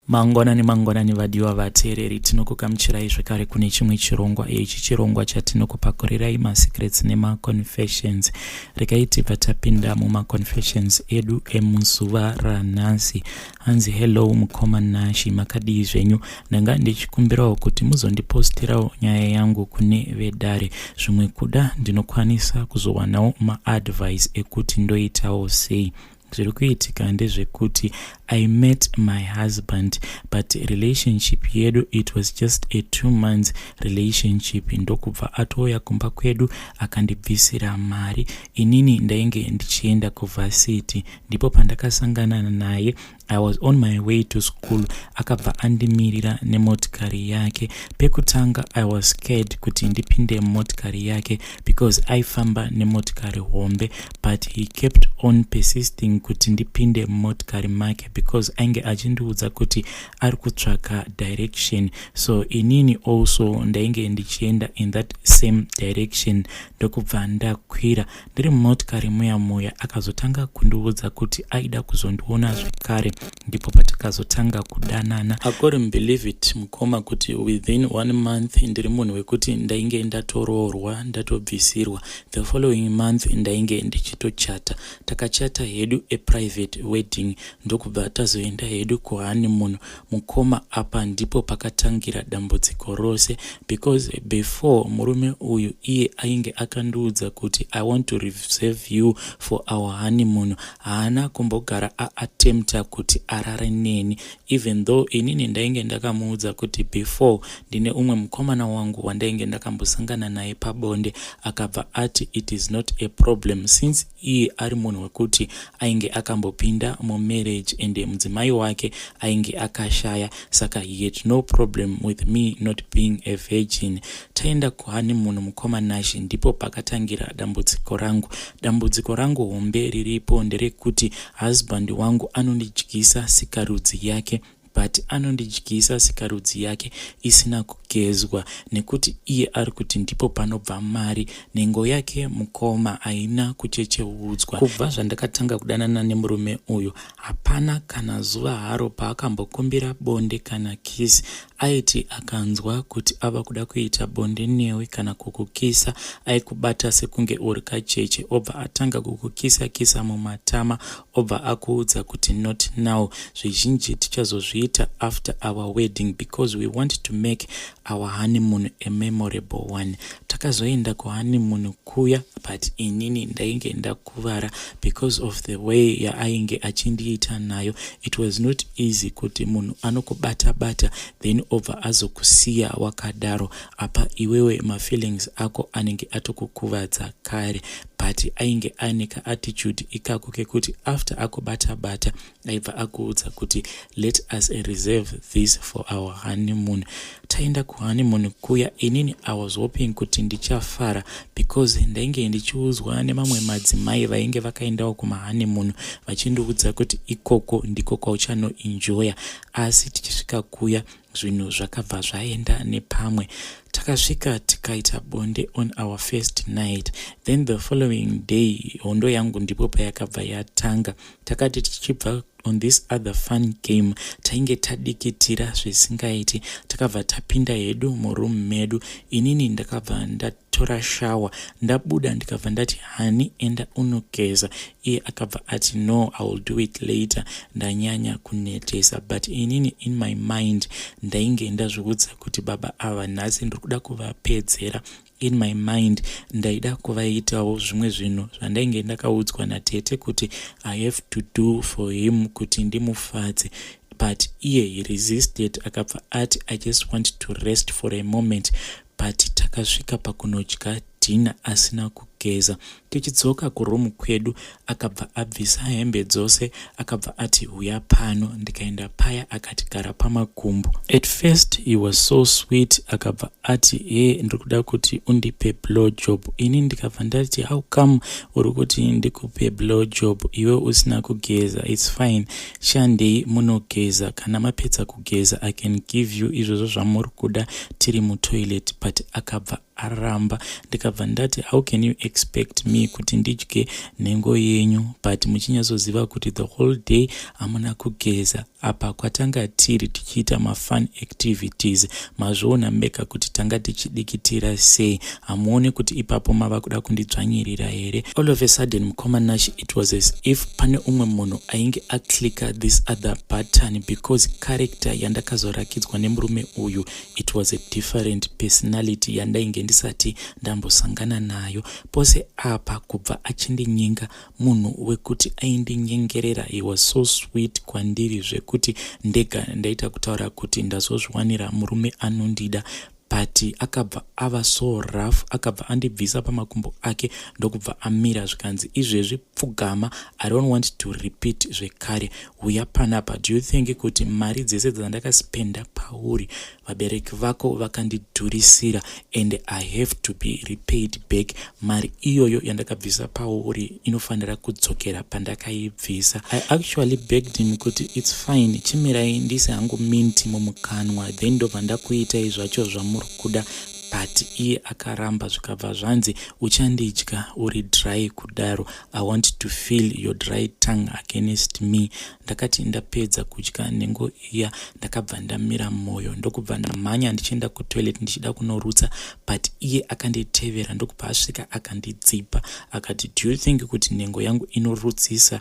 Mangwanani mangwanani vadiwa vateereri, tinokugamuchirai zvekare kune chimwe chirongwa. Ichi chirongwa chatinokupakurirai masecrets nemaconfessions. Regai tibva tapinda mumaconfessions edu emuzuva ranhasi. Hanzi, "Hello mukoma Nashi, makadii zvenyu? Ndanga ndichikumbirawo kuti muzondipostirawo nyaya yangu kune vedare. Zvimwe kuda ndinokwanisa kuzowanawo maadvice ekuti ndoitawo sei. Zviri kuitika ndezvekuti I met my husband, but relationship yedu, it was just a 2 months relationship. Ndokubva atouya kumba kwedu akandibvisira mari. Inini ndainge ndichienda kuvarsity, ndipo pandakasangana naye. I was on my way to school, akabva andimirira nemotikari yake. Pekutanga I was scared kuti ndipinde mumotikari yake because aifamba nemotikari hombe, but he kept on persisting kuti ndipinde mumotikari make because ainge achindiudza kuti ari kutsvaka direction. So inini also ndainge ndichienda in that same direction. Ndokubva ndakwira. Ndiri mumotikari muya muya, akazotanga kundiudza kuti aida kuzondiona zvekare. Ndipo patakazotanga kudanana. I couldn't believe it, mukoma, kuti within one month ndiri munhu wekuti ndainge ndatoroorwa, ndatobvisirwa. The following month ndainge ndichitochata. Takachata hedu a private wedding, ndokubva tazoenda hedu kuhoneymoon. Mukoma, apa ndipo pakatangira dambudziko rose, because before, murume uyu iye ainge akandiudza kuti, 'I want to reserve you for our honeymoon.' Haana kumbogara aattempta kuti arare neni, even though inini ndainge ndakamuudza kuti before ndine umwe mukomana wangu wandainge ndakambosangana naye pabonde. Akabva ati it is not a problem, since iye ari munhu wekuti ainge akambopinda mumarriage and mudzimai wake ainge akashaya, saka he had no problem with me not being a virgin. Taenda kuhoneymoon, mukoma Nashi, ndipo pakatangira dambudziko rangu. Dambudziko rangu hombe riripo nderekuti husband wangu anondidyisa sikarudzi yake, but anondidyisa sikarudzi yake isina kugezwa, nekuti iye ari kuti ndipo panobva mari. Nhengo yake, mukoma, haina kuchecheudzwa. Kubva zvandakatanga kudanana nemurume uyu, hapana kana zuva haro paakambokumbira bonde kana kiss. Aiti akanzwa kuti ava kuda kuita bonde newe kana kukukisa, aikubata sekunge uri kacheche, obva atanga kukukisa kisa mumatama, obva akuudza kuti, 'Not now, zvizhinji tichazozviita after our wedding because we want to make our honeymoon a memorable one.' Takazoenda kuhoneymoon kuya, but inini ndainge ndakuvara because of the way yaainge achindiita nayo. It was not easy kuti munhu anokubata-bata then obva azokusiya wakadaro. Apa iwewe mafeelings ako anenge atokukuvadza kare, but ainge aine kaattitude ikako kekuti after akubata-bata, aibva akuudza kuti, 'Let us reserve this for our honeymoon.' Taenda kuhoneymoon kuya, inini I was hoping kuti ndichafara because ndainge ndichiudzwa nemamwe madzimai vainge vakaendawo kumahoneymoon, vachindiudza kuti ikoko ndiko kwauchanoenjoya. Asi tichisvika kuya, zvinhu zvakabva zvaenda nepamwe. Takasvika tikaita bonde on our first night. Then the following day, hondo yangu ndipo payakabva yatanga. Takati tichibva on this other fun game, tainge tadikitira zvisingaiti. Takabva tapinda hedu muroom medu. Inini ndakabva ndatora shower, ndabuda, ndikabva ndati, 'Honey, enda unogeza.' Iye akabva ati, 'No, I will do it later, ndanyanya kunetesa.' But inini in my mind ndainge ndazviudza kuti baba ava nhasi ndiri kuda kuvapedzera. In my mind ndaida kuvaitawo zvimwe zvinhu zvandainge ndakaudzwa natete kuti I have to do for him kuti ndimufadze, but iye he resisted. Akabva ati, 'I just want to rest for a moment.' But takasvika pakunodya dinner asina kugeza. Tichidzoka kuroom kwedu, akabva abvisa hembe dzose, akabva ati, 'Uya pano.' Ndikaenda paya, akati, 'Gara pamakumbo.' At first he was so sweet. Akabva ati, 'He, ndiri kuda kuti undipe blow job.' Ini ndikabva ndati, 'How come uri kuti ndikupe blow job iwe usina kugeza? It's fine, shandei munogeza. Kana mapedza kugeza, I can give you izvozvo zvamuri kuda tiri mutoilet.' But akabva aramba. Ndikabva ndati, "How can you expect me kuti ndidye nhengo yenyu, but muchinyatsoziva kuti the whole day hamuna kugeza? Apa kwatanga tiri tichiita mafun activities, mazviona mega kuti tanga tichidikitira sei. Hamuoni kuti ipapo mava kuda kundidzvanyirira here?" All of a sudden, mukoma Nash, it was as if pane umwe munhu ainge aclicka this other button, because character yandakazorakidzwa nemurume uyu, it was a different personality yandainge ndisati ndambosangana nayo. Pose apa kubva achindinyenga, munhu wekuti aindinyengerera, he was so sweet kwandiri zvekuti ndega ndaita kutaura kuti ndazozviwanira murume anondida. But akabva ava so rough, akabva andibvisa pamakumbo ake, ndokubva amira, zvikanzi, "Izvezvi pfugama. I don't want to repeat zvekare. Uya panapa. Do you think kuti mari dzese dzandakaspenda pauri, vabereki vako vakandidhurisira, and I have to be repaid back? Mari iyoyo yandakabvisa pauri inofanira kudzokera pandakaibvisa." I actually begged him kuti, "It's fine, chimirai ndise hangu minti mumukanwa, then ndobva ndakuitai zvacho zvamuri kuda." But iye akaramba, zvikabva zvanzi, "Uchandidya uri dry kudaro? I want to feel your dry tongue against me." Ndakati ndapedza kudya nhengo iya, ndakabva ndamira mwoyo, ndokubva ndamhanya ndichienda kutoilet ndichida kunorutsa, but iye akanditevera, ndokubva asvika akandidzipa, akati, "Do you think kuti nhengo yangu inorutsisa?"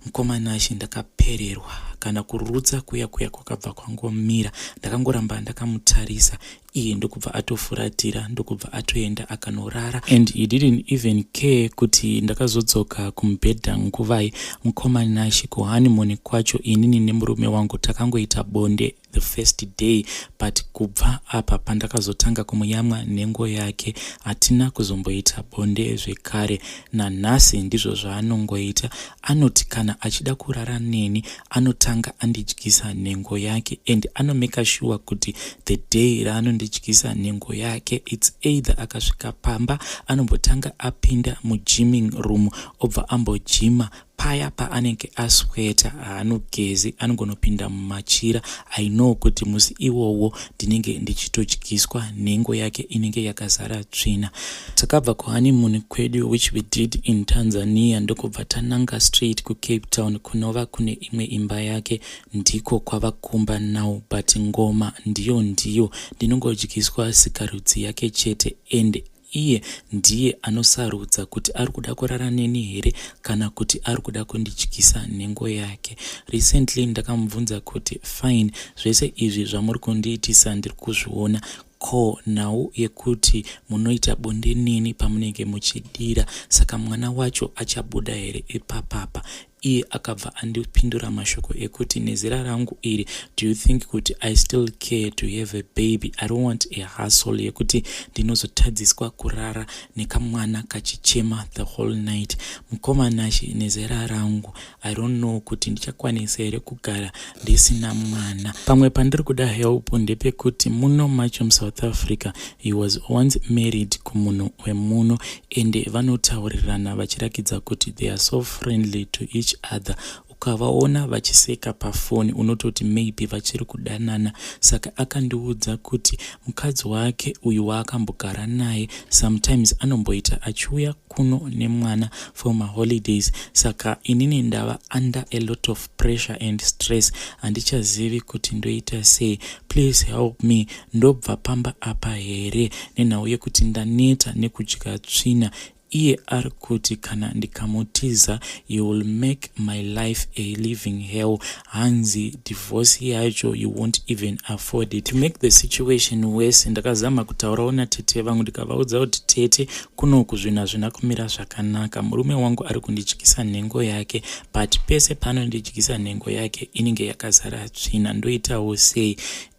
Mukoma Nashi, ndakapererwa. Kana kurutsa kuya kuya kwakabva kwangomira. Ndakangoramba ndakamutarisa, iye ndokubva atofuratira, ndokubva atoenda akanorara, and he didn't even care kuti ndakazodzoka kumubhedha nguvai. Mukoma Nashi, kuhoneymoon kwacho inini nemurume wangu takangoita bonde the first day, but kubva apa pandakazotanga kumuyamwa nhengo yake, hatina kuzomboita bonde zvekare. Nanhasi ndizvo zvaanongoita. Anoti kana achida kurara neni, anotanga andidyisa nhengo yake, and anomake sure kuti the day raanondidyisa nhengo yake, it's either akasvika pamba, anombotanga apinda mugymming room, obva ambojima. Paya paanenge asweta, haanogezi, anongonopinda mumachira. I know kuti musi iwowo ndinenge ndichitodyiswa nhengo yake inenge yakazara tsvina. Takabva kuhoneymoon kwedu, which we did in Tanzania, ndokubva tananga straight kuCape Town, kunova kune imwe imba yake. Ndiko kwava kumba now, but ngoma ndiyo ndiyo, ndinongodyiswa sikarudzi yake chete, and iye ndiye anosarudza kuti ari kuda kurara neni here kana kuti ari kuda kundidyisa nhengo yake. Recently ndakamubvunza kuti, "Fine, zvese izvi zvamuri kundiitisa ndiri kuzviona. Ko nhau yekuti munoita bonde neni pamunenge muchidira, saka mwana wacho achabuda here ipapapa?" Iye akabva andipindura mashoko ekuti, "Nezera rangu iri, do you think kuti I still care to have a baby? I don't want a hustle yekuti ndinozotadziswa kurara nekamwana kachichema the whole night." Mukoma Nashi, nezera rangu, I don't know kuti ndichakwanisa here kugara ndisina mwana. Pamwe pandiri kuda help ndepekuti muno macho muSouth Africa, he was once married kumunhu wemuno, ende vanotaurirana vachirakidza kuti they are so friendly to each other. Ukavaona vachiseka pafoni, unototi maybe vachiri kudanana. Saka akandiudza kuti mukadzi wake uyu waakambogara naye, sometimes anomboita achiuya kuno nemwana for maholidays. Saka inini ndava under a lot of pressure and stress, handichazivi kuti ndoita sei. Please help me. Ndobva pamba apa here, nenhau yekuti ndaneta nekudya tsvina? Iye ari kuti kana ndikamutiza, he will make my life a living hell. Hanzi divorce yacho, you won't even afford it. To make the situation worse, ndakazama kutaurawo natete vangu, ndikavaudza kuti, "Tete, kunoku zvinhu hazvina kumira zvakanaka. Murume wangu ari kundidyisa nhengo yake, but pese paanondidyisa nhengo yake inenge yakazara tsvina. Ndoitawo sei?"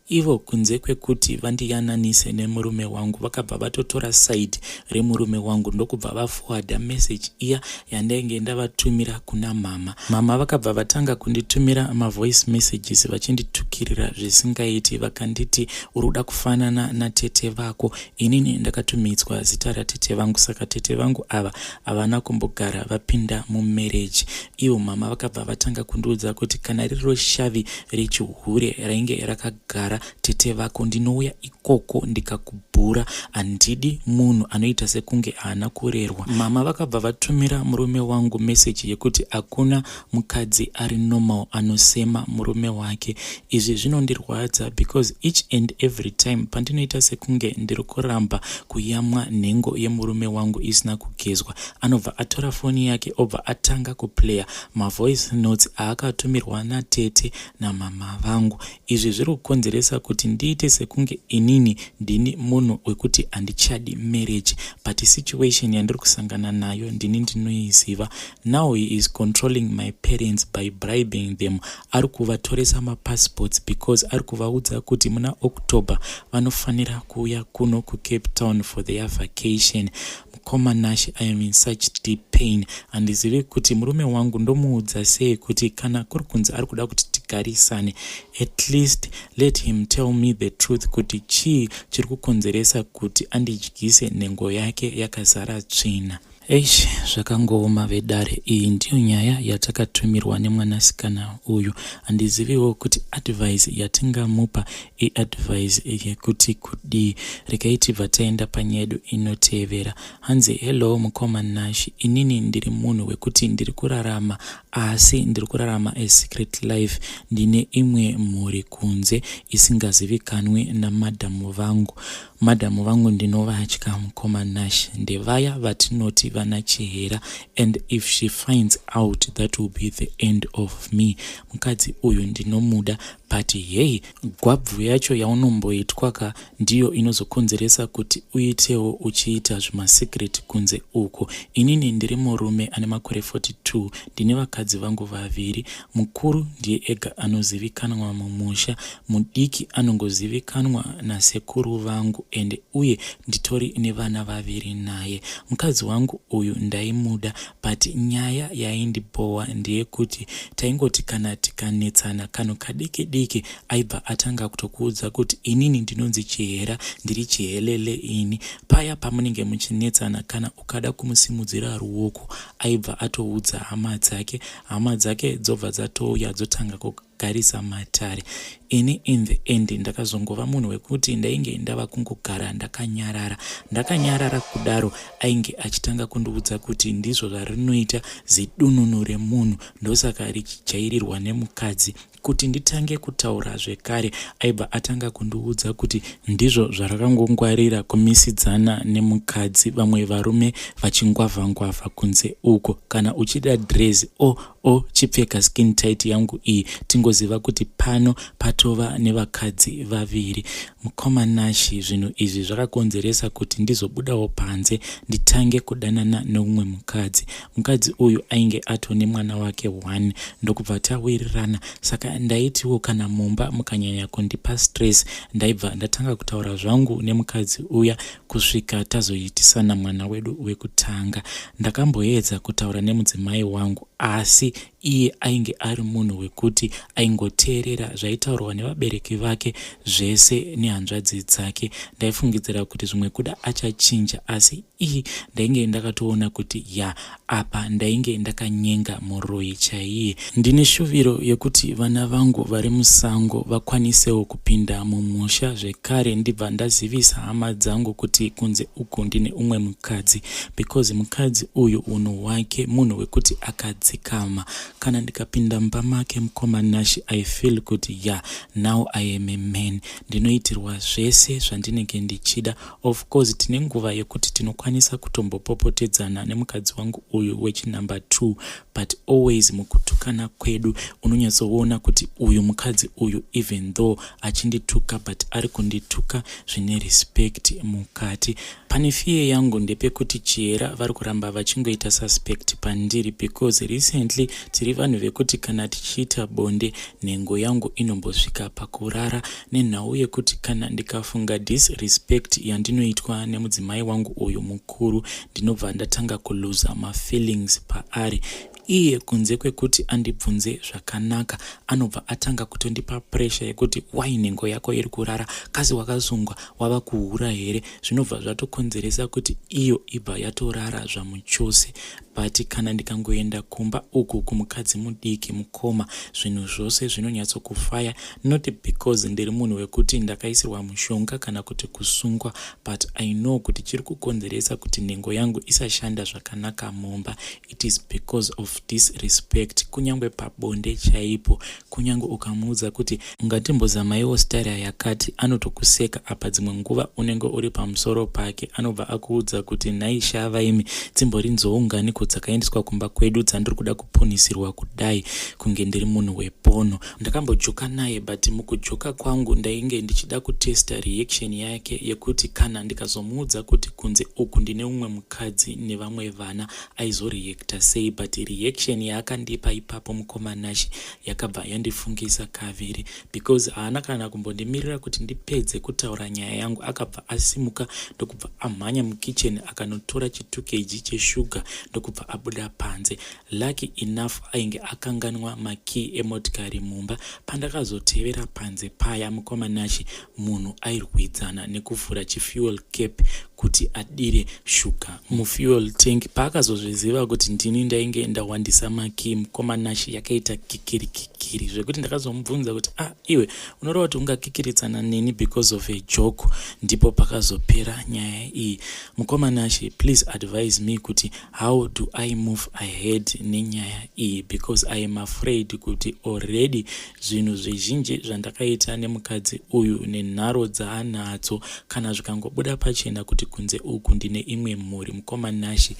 Ivo, kunze kwekuti vandiyananise nemurume wangu, vakabva vatotora side remurume wangu, ndokubva vaforwarda message iya yandainge ndavatumira kuna mama. Mama vakabva vatanga kunditumira mavoice messages vachinditukirira zvisingaiti, vakanditi, "Uri kuda kufanana natete vako." Inini ndakatumidzwa zita ratete vangu, saka tete vangu ava havana kumbogara vapinda mumarriage. Ivo mama vakabva vatanga kundiudza kuti, "Kana riro shavi rechihure rainge rakagara tete vako, ndinouya ikoko ndikakubhura." kuhura. Handidi munhu anoita sekunge haana kurerwa. Mama vakabva vatumira murume wangu meseji yekuti hakuna mukadzi ari normal anosema murume wake. Izvi zvinondirwadza because each and every time pandinoita sekunge ndiri kuramba kuyamwa nhengo yemurume wangu isina kugezwa, anobva atora foni yake obva atanga kuplaya mavoice notes aakatumirwa natete namama vangu. Izvi zviri kukonzeresa kuti ndiite sekunge inini ndini munhu wekuti handichadi marriage, but situation yandiri kusangana nayo ndini ndinoiziva. Now he is controlling my parents by bribing them. Ari kuvatoresa mapassports because ari kuvaudza kuti muna October vanofanira kuuya kuno kuCape Town for their vacation. Mukoma Nash, I am in such deep pain. Handizivi kuti murume wangu ndomuudza sei kuti kana kuri kunzi ari kuda kuti tigarisane, at least let him tell me the truth kuti chii chiri kukonzeresa kuti andidyise nhengo yake yakazara tsvina. Eish, zvakangooma vedare. Iyi ndiyo nyaya yatakatumirwa nemwanasikana uyu. Handiziviwo kuti advice yatingamupa iadvice yekuti kudii. Regai tibva taenda panyaya yedu inotevera. Hanzi, "Hello mukoma Nash, inini ndiri munhu wekuti ndiri kurarama, asi ndiri kurarama a secret life. Ndine imwe mhuri kunze isingazivikanwi namadhamu vangu. Madhamu vangu ndinovatya, mukoma Nash, ndevaya vatinoti vana Chihera, and if she finds out, that will be the end of me. Mukadzi uyu ndinomuda, but hei, gwabvu yacho yaunomboitwa ka ndiyo inozokonzeresa kuti uitewo uchiita zvimasecret kunze uko. Inini ndiri murume ane makore 42. Ndine vakadzi vangu vaviri. Mukuru ndiye ega anozivikanwa mumusha, mudiki anongozivikanwa nasekuru vangu, ende uye nditori nevana vaviri naye. Mukadzi wangu uyu ndaimuda, but nyaya yaindibhowa ndeyekuti taingoti kana tikanetsana kanhu kadiki diki, aibva atanga kutokuudza kuti inini ndinonzi Chihera, ndiri chihelele ini. Paya pamunenge muchinetsana, kana ukada kumusimudzira ruoko, aibva atoudza hama dzake. Hama dzake dzobva dzatouya, dzotanga kugarisa matare. Ini in the end ndakazongova munhu wekuti ndainge ndava kungogara ndakanyarara. Ndakanyarara kudaro, ainge achitanga kundiudza kuti ndizvo zvarinoita zidununu remunhu, ndosaka richijairirwa nemukadzi. Kuti nditange kutaura zvekare, aibva atanga kundiudza kuti ndizvo zvarakangongwarira kumisidzana nemukadzi, vamwe varume vachingwavhangwavha kunze uko. Kana uchida dress o o chipfeka skin tight yangu iyi, tingoziva kuti pano patova nevakadzi vaviri. Mukoma Nashi, zvinhu izvi zvakakonzeresa kuti ndizobudawo panze, nditange kudanana neumwe mukadzi. Mukadzi uyu ainge atone mwana wake 1, ndokubva tawirirana. Saka ndaitiwo kana mumba mukanyanya kundipa stress, ndaibva ndatanga kutaura zvangu nemukadzi uya kusvika tazoitisana mwana wedu wekutanga. Ndakamboedza kutaura nemudzimai wangu, asi iye ainge ari munhu wekuti aingoteerera zvaitaurwa nevabereki vake zvese nehanzvadzi dzake. Ndaifungidzira kuti zvimwe kuda achachinja, asi ii ndainge ndakatoona kuti ya, apa ndainge ndakanyenga muroyi chaiye. Ndine shuviro yekuti vana vangu vari musango vakwanisewo kupinda mumusha zvekare, ndibva ndazivisa hama dzangu kuti kunze uku ndine umwe mukadzi, because mukadzi uyu unhu hwake munhu wekuti akadzikama. Kana ndikapinda mumba make, mukoma Nashi, I feel kuti ya, now I am a man. Ndinoitirwa zvese zvandinenge ndichida. Of course tine nguva yekuti tinokwanisa kutombopopotedzana nemukadzi wangu uyu wechinumber 2, but always mukutukana kwedu unonyatsoona kuti uyu mukadzi uyu, even though achindituka, but ari kundituka zvine respect mukati. Pane fear yangu ndepekuti Chihera vari kuramba vachingoita suspect pandiri, because recently tiri vanhu vekuti kana tichiita bonde, nhengo yangu inombosvika pakurara, nenhau yekuti kana ndikafunga disrespect yandinoitwa nemudzimai wangu uyu mukuru, ndinobva ndatanga kuluza mafeelings paari. Iye kunze kwekuti andibvunze zvakanaka, anobva atanga kutondipa pressure yekuti why nhengo yako iri kurara, kasi wakasungwa wava kuhura here? Zvinobva zvatokonzeresa kuti iyo ibva yatorara zvamuchose. But kana ndikangoenda kumba uku kumukadzi mudiki, mukoma, zvinhu zvose zvinonyatsokufaya, not because ndiri munhu wekuti ndakaisirwa mushonga kana kuti kusungwa, but I know kuti chiri kukonzeresa kuti nhengo yangu isashanda zvakanaka mumba, it is because of disrespect. Kunyange pabonde chaipo, kunyange ukamuudza kuti ngatimbozamaiwo style yakati, anotokuseka. Apa dzimwe nguva unenge uri pamusoro pake, anobva akuudza kuti, "Nhai shava imi, dzimbori nzou dzakaendeswa kumba kwedu dzandiri kuda kupunisirwa kudai kunge ndiri munhu wepono?" Ndakambojoka naye, but mukujoka kwangu ndainge ndichida kutesta reaction yake yekuti kana ndikazomuudza kuti kunze uku ndine umwe mukadzi nevamwe vana, aizoreacta sei. But reaction yaakandipa ipapo, mukoma Nashi, yakabva yandifungisa kaviri, because haana kana kumbondimirira kuti ndipedze kutaura nyaya yangu. Akabva asimuka, ndokubva amhanya mukitchen, akanotora chi2 kg cheshuga, ndokubva abuda panze. Lucky enough ainge akanganwa makey emotikari mumba. Pandakazotevera panze paya, mukoma Nashi, munhu airwidzana nekuvhura chifuel cap kuti adire shuga mufuel tank. Paakazozviziva kuti ndini ndainge ndawandisa makey, mukoma Nashi, yakaita kikiri kikiri, zvekuti ndakazomubvunza kuti, "Ah, iwe unoreva kuti ungakikiridzana neni because of a joke?" Ndipo pakazopera nyaya iyi. Mukoma Nashi, please advise me kuti how do I move ahead nenyaya iyi, because I am afraid kuti already zvinhu zvizhinji zvandakaita nemukadzi uyu nenharo dzaanadzo, kana zvikangobuda pachena kuti kunze uku ndine imwe mhuri, mukoma Nashi,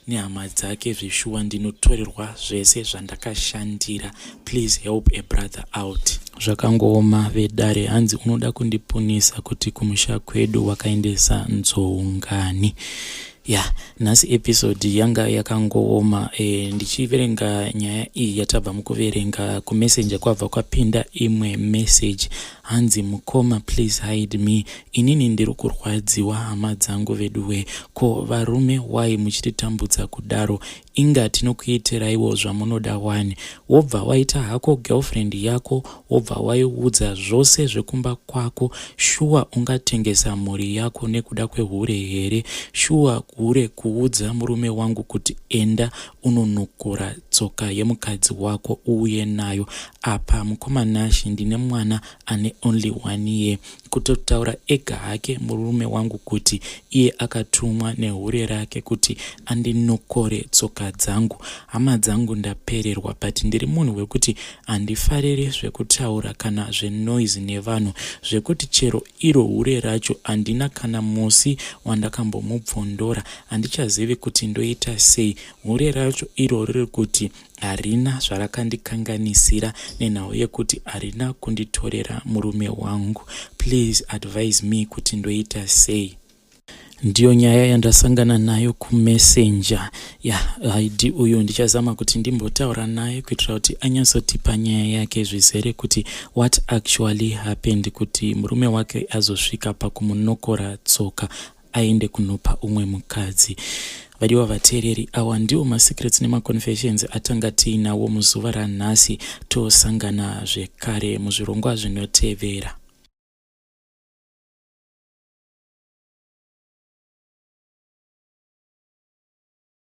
nehama dzake, zveshuwa ndinotorerwa zvese zvandakashandira. Please help a brother out. Zvakangooma vedare. Hanzi unoda kundipunisa kuti kumusha kwedu wakaendesa nzou ngani? Ya, nhasi episode yanga yakangooma. Ndichiverenga nyaya iyi yatabva mukuverenga, kumessenger kwabva kwapinda imwe message. Hanzi, "Mukoma, please hide me. Inini ndiri kurwadziwa, hama dzangu veduwe. Ko varume, wai muchititambudza kudaro? Inga tinokuitiraiwo zvamunoda wani. Wobva waita hako girlfriend yako, wobva waiudza zvose zvekumba kwako. Shuwa ungatengesa mhuri yako nekuda kwehure here? Shuwa hure kuudza murume wangu kuti enda unonokora tsoka yemukadzi wako uuye nayo. Apa mukoma Nashi, ndine mwana ane only one year. Kutotaura ega hake murume wangu kuti iye akatumwa nehure rake kuti andinokore tsoka dzangu. Hama dzangu, ndapererwa, but ndiri munhu wekuti handifariri zvekutaura kana zvenoise nevanhu, zvekuti chero iro hure racho handina kana musi wandakambomubvondora. Handichazivi kuti ndoita sei. Hure racho iro riri kuti harina zvarakandikanganisira nenhau yekuti harina kunditorera murume wangu. Please advise me kuti ndoita sei." Ndiyo nyaya yandasangana nayo kumessenger ya id uyu. Ndichazama kuti ndimbotaura naye kuitira kuti anyatsotipa nyaya yake zvizere, kuti what actually happened kuti murume wake azosvika pakumunokora tsoka aende kunopa umwe mukadzi. Vadiwa vateereri, awa ndiwo masecrets nemaconfessions atanga tiinawo muzuva ranhasi. Tosangana zvekare muzvirongwa zvinotevera.